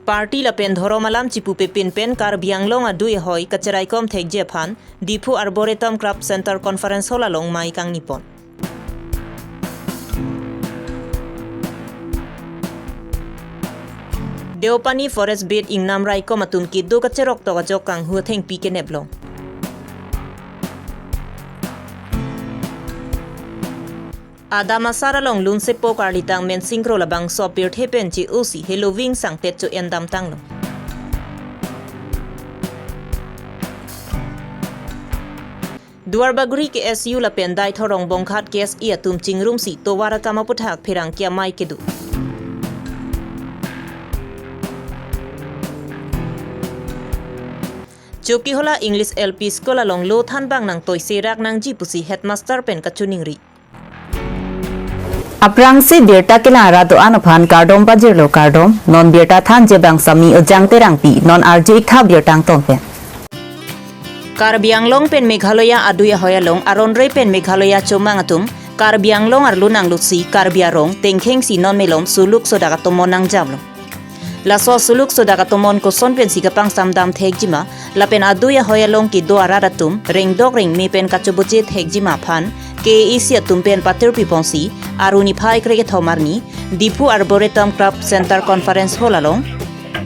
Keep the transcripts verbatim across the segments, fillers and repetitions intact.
Party lapen dhorom alam chipupe pin pen Karbi Anglong adui ahoi kacheraikom thekji aphan Diphu Arboretum Craft Center Conference Hall along mei kangnipon. Deopani Forest Beat ingnam raikom atum kedo kacherok tok ajok kanghu athengpi keneplong. Adam asar along lunsepo karlitang Mensing Kro labangso apirthe pen che-osi heloving sangtet cho-en damtanglo. Duarbagori K S U lapen Deithor Rongbong Ghat K S A atum chingrumsi tovar akam aputhak pherangke amei kedo. Chokihola English L P School along lo thanbang nangtoise rak nangji pusi headmaster pen kachiningri. Aphrangsi birta kelang arat do-an aphan kardom pajirlo kardom, non birta thanji abang Sami Ojang Terangpi, non arju iktha birta angton pen. Karbi Anglong pen Meghalaya adui ahoi along aron re pen Meghalaya chomang atum Karbi Anglong arlo nanglusi Karbi arong tengkhengsi non malom suluk sodak atomon nangjaplo. Laso suluk sodak atomon koson pensi kapangsam dam thekjima, lapen adui ahoi along kedo arat atum rengdok rengme pen kachoboche thekjima aphan K A A C atum pen patirpi ponsi, arni phai krekethom arni Diphu Arboretum Craft Center Conference Hall along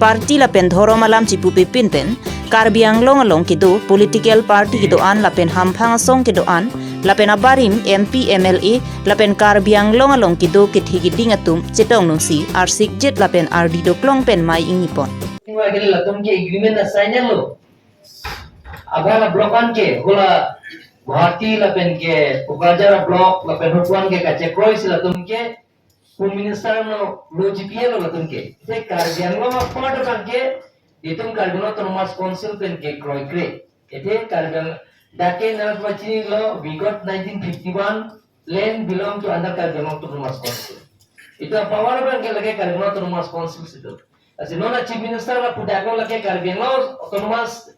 party lapen dhorom alam chipupe pin pen Karbi Anglong along kedo political party kedo-an lapen hamphang asong kedo-an lapen abarim M P, M L A lapen Karbi Anglong along kedo kethe keding atum chetong nungsi arsikjit lapen ardi doklong pen mei ingnipon. Tingwa kali latum ke agreement na sign lo. Abang block an ke hola Guwahati lapen ke Kokrajhar block lapen Hopwan ke kachekroi si latum ke Home Minister no lo G P A lo latum ke. Te Karbi Anglong apart abang ke itum Karbi Anglong Autonomous Council pen kekroikre. Ete Karbi Anglong dak ke nang pachini lo, we got nineteen fifty-one land belong to under Karbi Anglong Autonomous Council. Itu power abang ke lake Karbi Anglong Autonomous Council situ. Lasi non Chief Minister lapu dak lo lake Karbi Anglong Autonomous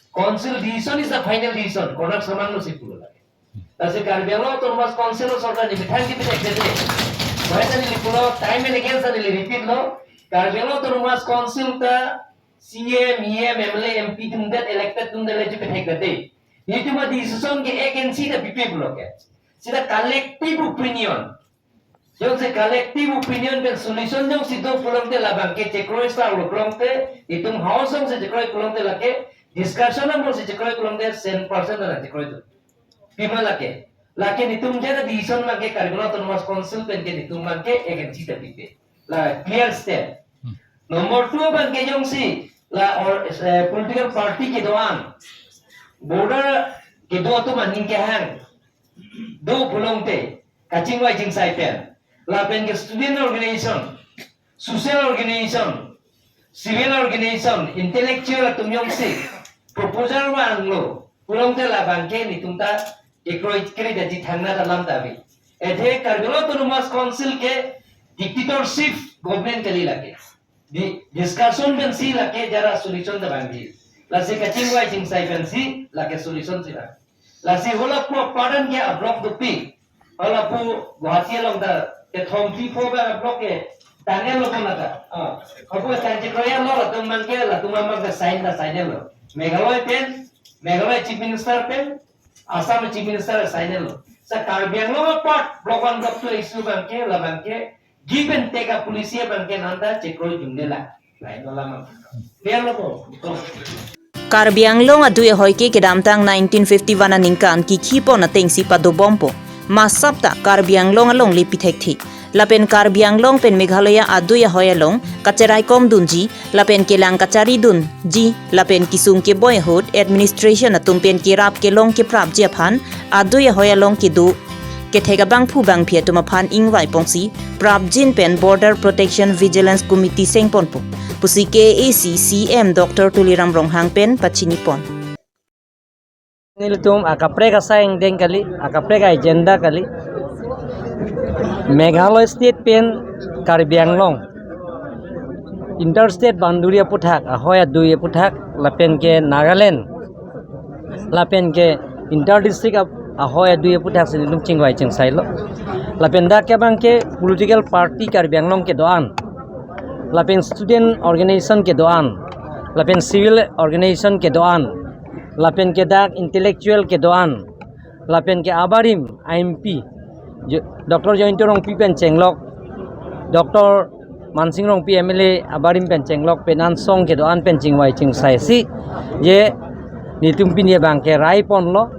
Council decision is the final decision. Konak samang lo situ lo lake. Lasi Karbi Anglong Autonomous Council lo sorkar ni methang kepithek tete. Bahai ta neli pulo, time and again ta neli repeat lo. Karbi Anglong Autonomous Council ta C E M, E M, M L A, M P atum det, elected atum det le chepithek tete. Itum a decision ke against sita B P P lo ke. Sita collective opinion. Jongsi collective opinion pen solution jongsi do pulote labang ke chekroi sar lo pulote, itum house jongsi chekroi pulote lake, discussion jongsi chekroi pulote, cent percent na chekroi do. Pima lake. Lake itum jada decision abang ke Karbi Anglong Autonomous Council pen ke itum abang ke against sita B P P. La clear step. Hmm. Number two abang ke jongsi la or, eh, political party kedo-an border kedo atum aning kehang do pulote kachingvai chingsai pen lapen ke student organization, social organization, civil organization, intellectual atum jongsi proposal vanglo pulote labang ke itum ta kekroikre daji thangnatta alam ta ave. Athe Karbi Anglong Autonomous Council ke dictatorship government kali lake. Di discussion pensi lake jara solution ta vangji. Lasi kachingvai chingsai pensi lake solution si vang. Lasi halapu apart an ke a block dopik. Halapu Guwahati along ta kethom three four ba block ke tanglo pon ata. Ah, halapu tangji kroya lo latum abang ke latum abang ke sign ta sign lo. Meghalaya pen, Meghalaya Chief Minister pen, Assam Chief Minister sign lo. Sa Karbi Anglong apart block one block two issue abang ke labang ke give and take a policy abang ke nanta chekroi jumde la. Lain dola mang. Dia lo ko. Karbi Anglong adui ahoi ke kedamtang nineteen fifty-one aningkan kikhipon atengsi padobompo. Masap ta Karbi Anglong along le pithekthek. Lapen Karbi Anglong pen Meghalaya adui ahoi along kacheraikom dunji, lapen kelang kachari dunji, lapen kesung keboi ahut administration atum pen kerap kelong keprapji aphan adui ahoi along kedo kethek abangphu bangphi atum aphan ingvai ponsi prapjin pen Border Protection Vigilance Committee sengponpo pusi K A A C C M Doctor Tuliram Ronghang pen pachinipon. Nelitum akaprek asai angdeng kali, akaprek agenda kali. Meghalaya State pen Karbi Anglong interstate boundary aputhak, ahoi adui aputhak, lapen ke Nagaland, lapen ke inter district ap-, ahoi adui aputhak si nelitum chingvai chingsai lo. Lapen dak ke abang ke political party Karbi Anglong kedo-an lapen student organization kedo-an, lapen civil organization kedo-an, lapen ke dak intellectual kedo-an, lapen ke abarim I M P, Jo-, Doctor Jayanta Rongpi pen chenglok, Doctor Mansing Rongpi M L A abarim pen chenglok pen ansong kedo-an pen chingvai chingsai si, je nelitum pini abang ke rai ponlo,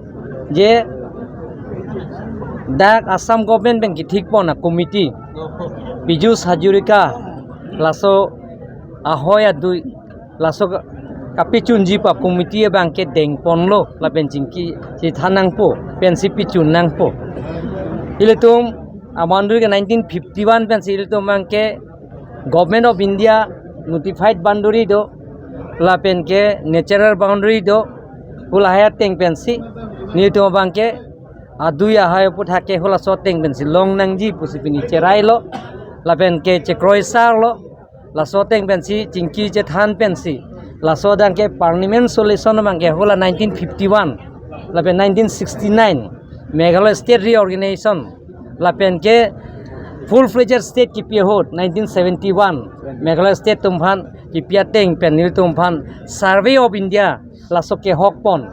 je dak Assam government pen kethik pon a committee, Piyush Hazarika, laso ahoi adui, laso ka-, kapechunji pa committee abang ke deng ponlo, lapen chingki chethan nangpo, pensi pechun nangpo. Ilitum a boundary ke nineteen fifty-one pensi ilitum abang ke Government of India notified boundary do, lapen ke natural boundary do, pu lahai ateng pensi nelitum abang ke adui ahoi aphuthak ke halaso ateng pensi long nangji pusi pini cherailo, lapen ke chekroisarlo, laso ateng pensi chingki chethan pensi, laso adang ke permanent solution abang ke hala nineteen fifty-one, lapen nineteen sixty-nine Meghalaya State Reorganization, lapen ke full-fledged state kipi ahut nineteen seventy-one Meghalaya State atum aphan kipi ateng pen nelitum aphan Survey of India laso kehok pon,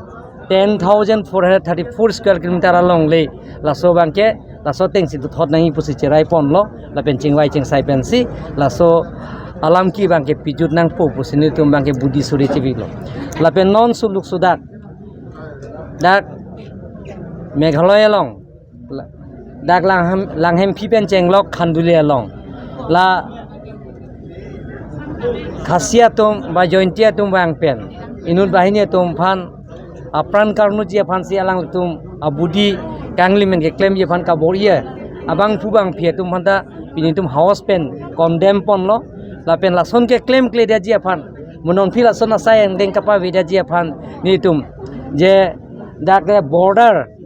ten thousand four hundred thirty-four square kilometer along le, laso abang ke laso atengsi dothot nangji pusi cherai ponlo, lapen chingvai chingsai pensi laso alam ke abang ke pejut nangpo pusi nelitum abang ke budi suri chibiklo. Lapen non suluk sudak dak Meghalaya along, la-, dak Langham-, Langhemphi pen chenglok Khanduli along, la Khasi atum ba Jaintia atum abang pen inut banghini atum aphan apran karnuji aphansi alangtum abudi kangli men keklemji aphan kabor-i abangphu bangphi atum aphanta pini nelitum house pen condemn ponlo, lapen lason keklem kledetji aphan, mo non aphi lason asai angdeng kapavedetji aphan nelitum je dak le border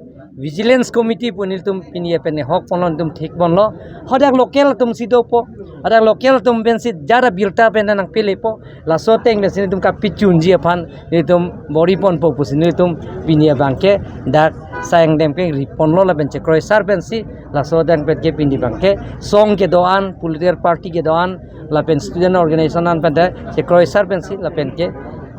Vigilance Committee pu nelitum pini pen hok ponlo, nelitum thik ponlo. Hadak local atumsi dopo. Hadak local atum pensi jara birta pen nangpelepo. Laso ateng pensi nelitum kapechunji aphan nelitum bor-i ponpo pusi nelitum pini abang ke dak sai angdeng pen ri ponlo, lapen chekroisar pensi laso adang pen ke pini abang ke song kedo-an, political party kedo-an, lapen student organization an pen ta chekroisar pensi lapen ke,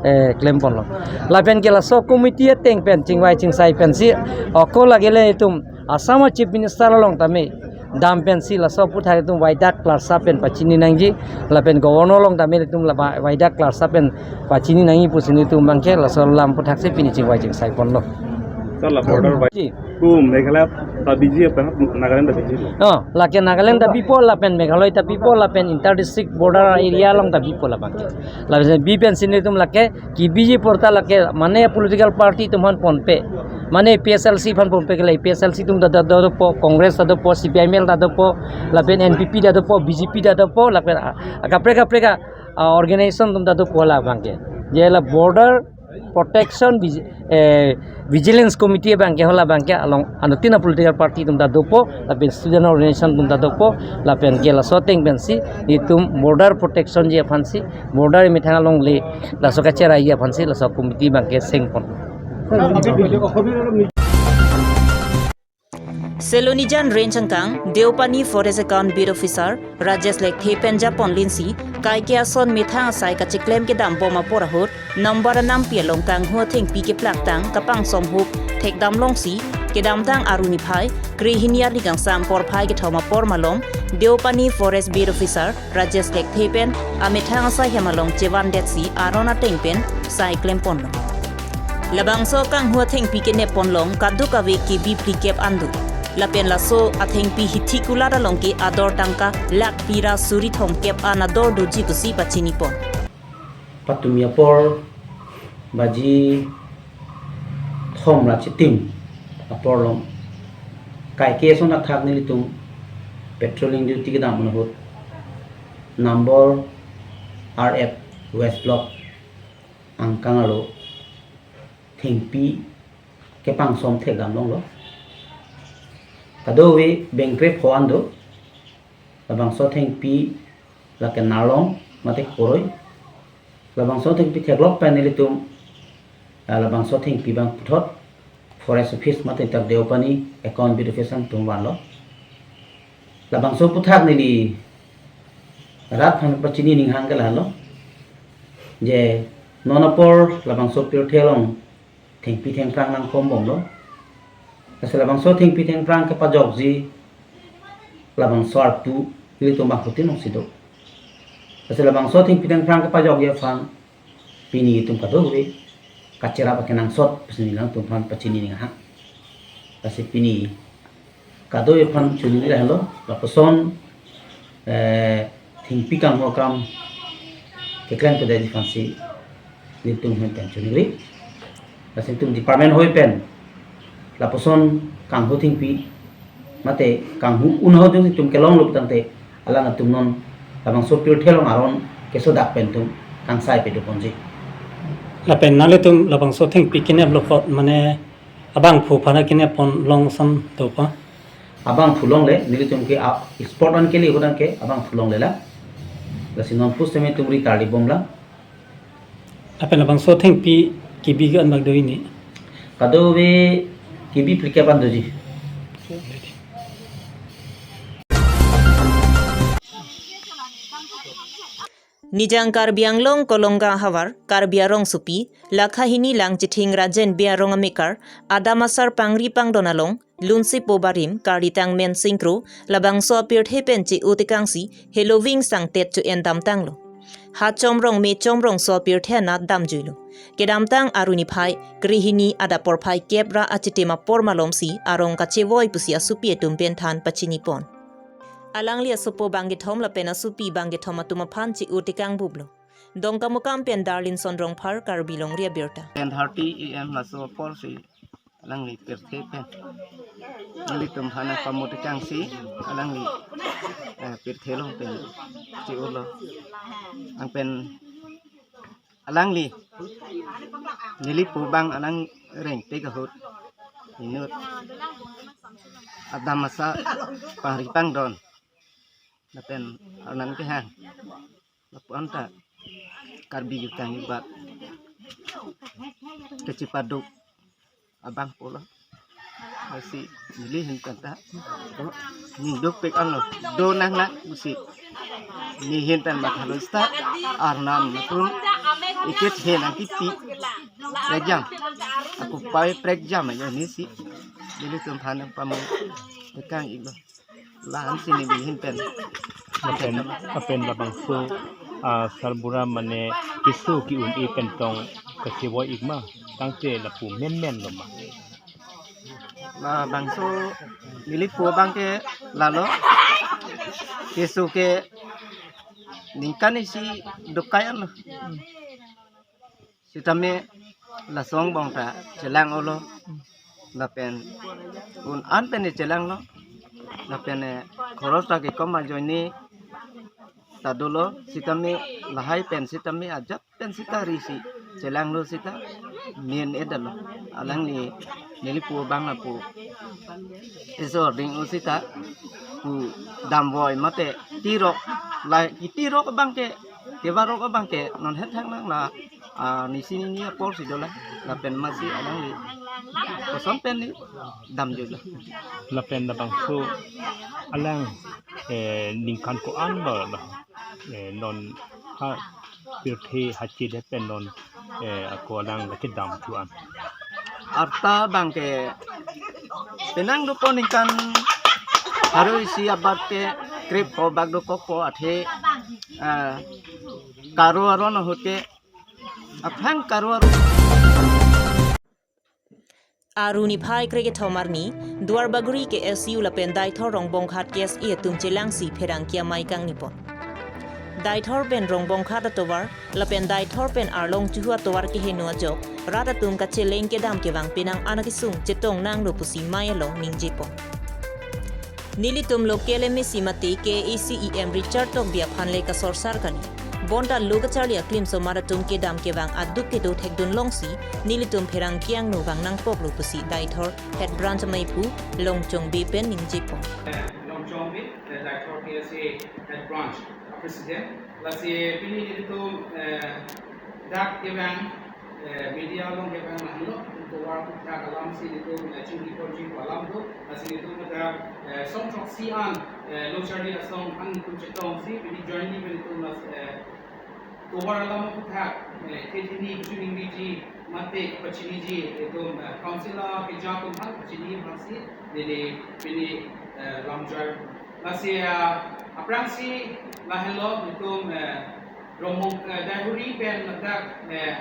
eh, klem ponlo. Lapen ke laso committee ateng pen chingvai chingsai pensi, ako lake le itum Assam Chief Minister along tame dam pensi laso aphuthak itum waidak klarsa pen pachini nangji, lapen Governor along tame itum la waidak klarsa pen pachini nangji pusi nelitum abang ke laso alam aphuthak si pini chingvai chingsai ponlo. Sir, la border bai. Ji. Ku Meghalaya ta biji apa Nagaland ta biji? Oh, lake Nagaland ta bipo lapen Meghalaya ta bipo lapen inter district border area along ta bipo labang ke. Lapen bi pensi nelitum lake kebiji apor ta lake mane political party atum aphan ponpe. Mane A P H L C aphan ponpe ke la A P H L C atum ta, ta, ta dopo, Congress ta dopo, C P I M L ta dopo, lapen N P P ta dopo, B J P ta dopo, lapen a, a kaprek kaprek a, a organization atum ta dopo labang ke. Je la border protection vig-, eh, vigilance committee abang ke hala abang ke along anuttin a political party atum ta dopo, lapen student organization atum ta dopo, lapen ke laso ateng pensi itum border protection ji aphansi, border methang along le laso kacheraiji aphansi laso committee abang ke seng pon. Silonijan Range angkang, Deopani Forest Account Beat Officer, Rajesh Lekthe pen japon linsi, kaike ason methang asai kachiklem kedam bom apor ahut, number anampi along kanghu athengpi keplak tang kapangsom hup thekdam longsi, kedamtang Aru niphai, krehini arni kangsam porphai kethom apor malom, Deopani Forest Beat Officer, Rajesh Lekthe pen amethang asai hem along chevan detsi aron ateng pen sai klem ponlo. Labangso kanghu athengpi kenep ponlong kadokave K B phlikep an do. Lapen laso athengpi hithi kulat along ke ador tangka lakh phli ra suri thomkep an ador doji pusi pachini pon. Patumi apor baji thom ra chitim apor along kaike ason athak nelitum patrolling duty kedam ahut number R F West Block angkang arlo thengpi kepangsom thekdam longlo. Kadokave bengkre pho an do. Labangso thengpi lake Narlong mate Koroi. Labangso thengpi theklong pen nelitum, ah, labangso thengpi abang puthot Forest Office mate ta Deopani Account Beat Office angtum vanlo. Labangso aphuthak neli rat aphan pachini ninghang ke lahelo, je non apor labangso pirthe along thengpi thengphrang nangkombomlo. Lasi labangso thengpi thengphrang kepajokji labangso arpu ilitum bangphutin alongsi do. Lasi labangso thengpi thengphrang kepajokji aphan pini itum kadokave kacherap akenangsot pusi nelitum aphan pachini ninghang. Lasi pini kadokave aphan chuningri lahelo, lapuson, eh, thengpi kangho akam keklem kedai aphansi nelitum ahin pen chuningri. Lasi itum department hoi pen lapuson kangho thengpi mate kangho un ahut jongsi itum kelonglo putangte, alang atum non labangso pirthe along aron kesodak pen itum kangsai pado ponji. Lapen nanglitum labangso thengpi kenep lo apot mane abangphu aphan kenep pon long sam do pa? Abangphu longle, nelitum ke a, spot an kele ahut anke abangphu longle la. Lasi non pusitame itum ri karli bomlang. Lapen labangso thengpi kebi ke-an bak do ini? Kadokave kebi phlikep an doji. Nijang Karbi Anglong Kolonga havar Karbi arongsopi lakha hini lang chithing Rajen Bey arong amekar Adam Asar Pangri Pangdon along Lunsepo Barim, Karli Tangmen Singkro, labangso apirthe pen che-o tekangsi Halloween sangtet cho-en damtanglo. Ha chomrong me chomrongso apirthe anat damjuilo. Kedamtang Aru niphai krehini adap porphai kep ra achitim apor malomsi arong kachevoi pusi asopi atum pen than pachini pon. Alangli asopo bangkethom lapen asopi bangkethom atum aphan che-o tekangbuplo. Dongkamukam pen Darlinson Rongphar, Karbi Longri Abirta. Ten thirty A M laso apor si alangli pirthe pen nelitum aphan nangpamo tekangsi alangli, eh, pirthe along pen che-olo. Anpen alangli neli pu abang alang rengte ahut inut Adam Asar Pangri Pangdon lapen Arnan kehang lapu-an ta Karbi jutang ibat kechipaduk abang pulo. Lasi neli ahin pen ta ningduk pik anlo, do nang nang pusi neli ahin pen mathalo seta Arnan atum ikit ahin angkipi prekjam, ako pai prekjam ajo neli si nelitum aphan nangpamo tekang iklo. Lahan si neli ahin pen. Lapen, lapen labangso, ah, sarbura mane keso ke-un-e pen tong kachevoi ik ma, tangte lapu menmen lo ma? Labangso neli pu abang ke lalo, keso ke ningkan isi dokai anlo. Sitame laso angbong ta chelang olo. Lapen un-an pen chelanglo. Lapen, eh, khoros ta kekom ajoine ta dolo. Sitame lahai pen sitame ajat pen sita risi chelanglo sita. Min edalo. Alangli neli pu abang lapu eso ding-o sita pu damvoi mate tirok la itirok abang ke kevarok abang ke non het thang lang la, ah, nisi nini apor si dolang lapen masi alangli koson pen ni damjuilo. Lapen labangso alang, eh, ningkan ko-an lo, lo, eh, non ha pirthe hachi det pen non, eh, ako alang lake dam thu an? Arta abang ke penang dopo ningkan pharo isi abat ke krepho bak dokokpo athe, eh, karo aron ahut ke aphrang karo aron. Aru niphai krekethom arni, Duarbagori K S U lapen Deithor Rongbongkhat K S A atum chelangsi pherangke amei kangni pon. Deithor pen Rongbongkhat atovar, lapen Deithor pen Arlong Chuhu atovar keheno ajok, rat atum kacheleng kedam kevang penang an akesung chetong nanglo pusi mei along ningje pon. Nelitum local M A C mate K A A C E M Richard Tokbi aphan le kasorsar kali. Bonta lo kacharli aklimso mat atum kedam kevang aduk kedo thekdun longsi, nelitum pherangke angno vang nangpoklo pusi Deithor Head Branch ameipu Longchong Bey pen ningje pon. Longchong Bey, eh, Deithor K S A Head Branch President. Lasi pini nelitum, eh, dak kevang, eh, media along kevang lahenlo, Tovar aphuthak alamsi nelitum, eh, chingki ponji alam do, lasi nelitum ladak, eh, song throksi an, eh, lo charli asong an nelitum chetongsi, pini jointly pen nelitum las, eh, tovar alam aphuthak, eh, kethe hini kachiningriji, mate kachiniji, nelitum, eh, council akeja atum aphan kachini aphansi, neli pini, eh, lamjoi. Lasi, eh, aphrangsi lahelo nelitum, eh, Romong, eh, Daihuri pen ladak, eh,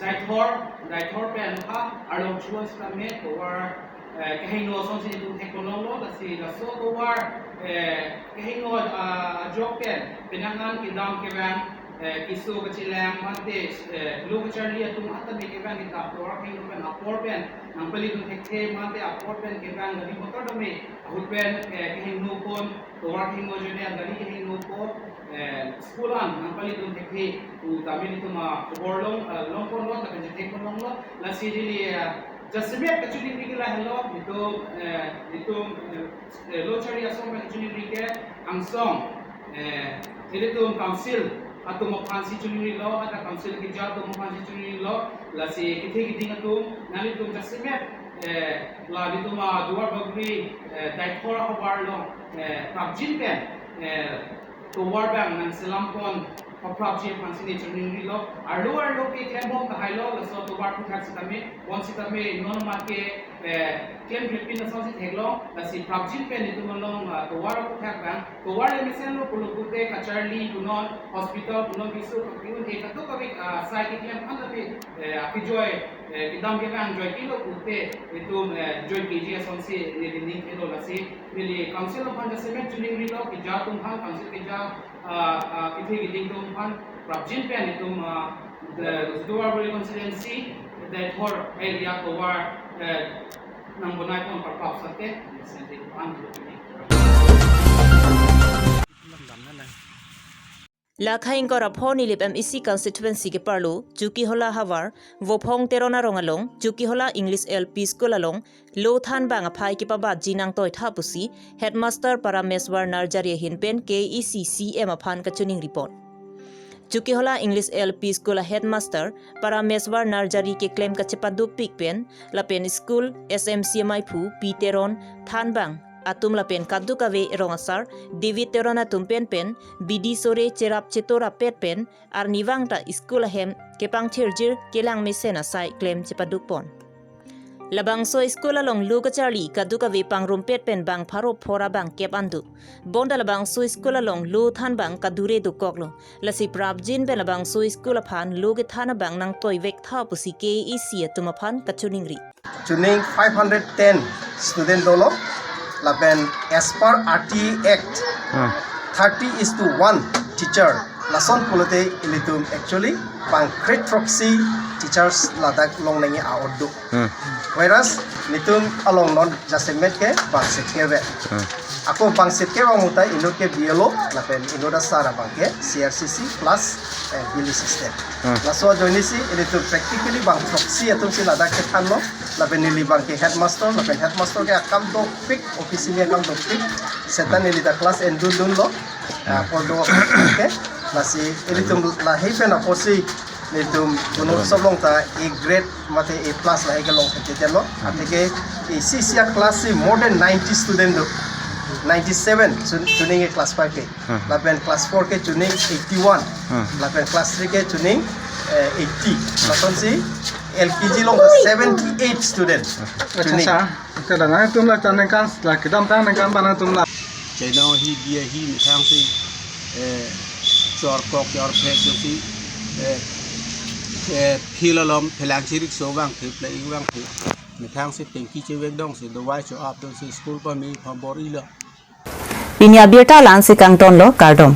Daithor, Daithor pen ha arlong chuan sitame tovar, eh, kehingno asonsi nelitum thekponlonglo, lasi laso tovar, eh, kehingno, ah, ajok pen penang an kedam kevang, eh, keso kachelang mate, eh, lo kacharli atum atame kevang kedam tovar kehingno pen apor pen nangpali atum thekthe mate apor pen kevang gari motor tame ahut pen, eh, kehingno pon tovar kehingno ajoine gari kehingno po, eh, school an nangpali atum thekthe pu tame nelitum akhobor long, eh, longponlo, lapen chethekponlonglo, lasi neli, eh, jasemet kachiningri ke lahelo, nelitum, eh, nelitum, eh, eh, lo charli asong pen kachiningri ke angsong, eh, nelitum council atum aphansi chiningrilo, ada council akeja atum aphansi chiningrilo, lasi kethe keding atum, nanglitum jasemet, eh, la nelitum aduar bagri, eh, Daithor ahavar along, eh, prapjin pen, eh, tovar abang nangselam pon paprapji aphansi neli chiningrilo, arlo arlo ke klembom tahailo, laso tovar aphuthak sitame, bonsitame non amat ke, eh, klem klipin asonsi theklong, lasi prapjin pen nelitum along, ah, tovar aphuthak abang, tovar le mesenlo pulo pute kacharli punon, hospital punon, keso kapi-un-e kadokave, ah, asai keklem aphan tame, eh, akejoi, eh, kedam kevang joikelo pute, nelitum, eh, joikeji asonsi neli ning thelo, lasi neli council aphan jasemet chiningrilo, keja atum aphan, council keja, ah, ah, kethe keding atum aphan, prapjin pen nelitum, ah, the Duarbagori constituency, Daithor area tovar, eh, nangbonai pon paprap sate, sente pan. Lakha ingkoi ra pho Nilip M A C constituency keparlo, Chokihola havar, Vophong Teron arong along, Chokihola English L P School along, lo thanbang aphai kepabatji nangtoitha pusi, Headmaster Parameswar Narjari ahin pen K A A C C E M aphan kachiningri pon. Chokihola English L P School a Headmaster Parameswar Narjari keklem kachepadukpik pen, lapen school S M C maiphu P Teron, thanbang atum lapen kadokave rong asar, David Teron atum pen pen, bidi sore cherap cheto rapet pen, arnivang ta school ahem kepangthirjir kelang mesen asai klem chepaduk pon. Labangso school along lo kacharli kadokave pangrumpet pen bang pharo phora bang kep an do. Bonta labangso school along lo thanbang kadure dokoklo. Lasi prapjin pen labangso school aphan lo kethan abang nangtoivek tha pusi K A A C atum aphan kachiningri. Chuning five hundred ten student dolo, lapen as per R T I Act, Hmm. thirty is to one teacher. Lason pulote ilitum actually bang kre throksi teachers ladak longnangji a-ot do. Hmm. Whereas nelitum along non jasemet ke bang sitke ve. Hmm. Ako bang sitke bang utai inut ke B L O, lapen inut asar abang ke C R C C plus, eh, billing system. Hmm. Laso ajoinesi ilitum practically bang throksi atumsi ladak kethanlo, lapen neli bang ke headmaster, lapen headmaster ke akam dopik, office ni akam dopik, seta neli ta class endundunlo, ah, pordo ke, lasi ilitum lahei pen apotsi nelitum Gunotsav along ta A grade mate A plus lahei kelong thekthelo. Athe ke isi isi a-class si more than ninety student do. Ninety-seven chun-, chuning ke class five ke. Hmm. Lapen class four ke chuning eighty-one. Hmm. Lapen class three ke chuning, eh, eighty. Lasonsi L K G along ta seventy-eight student. Acha, chuning. Sir. Acha, dak nangtum la chan ningkan, la kedamtang ningkan ba nangtum la. Cheno hi dia hi methang si, eh, chor kok chor phek si, eh, eh, phil alom phelang chirik so vang phil play vang phil. Methang si tengki chevek dong si dawai cho ap dong si school pame phabor-ilo. Pini abirta la-ansi kangtonlo, kardom.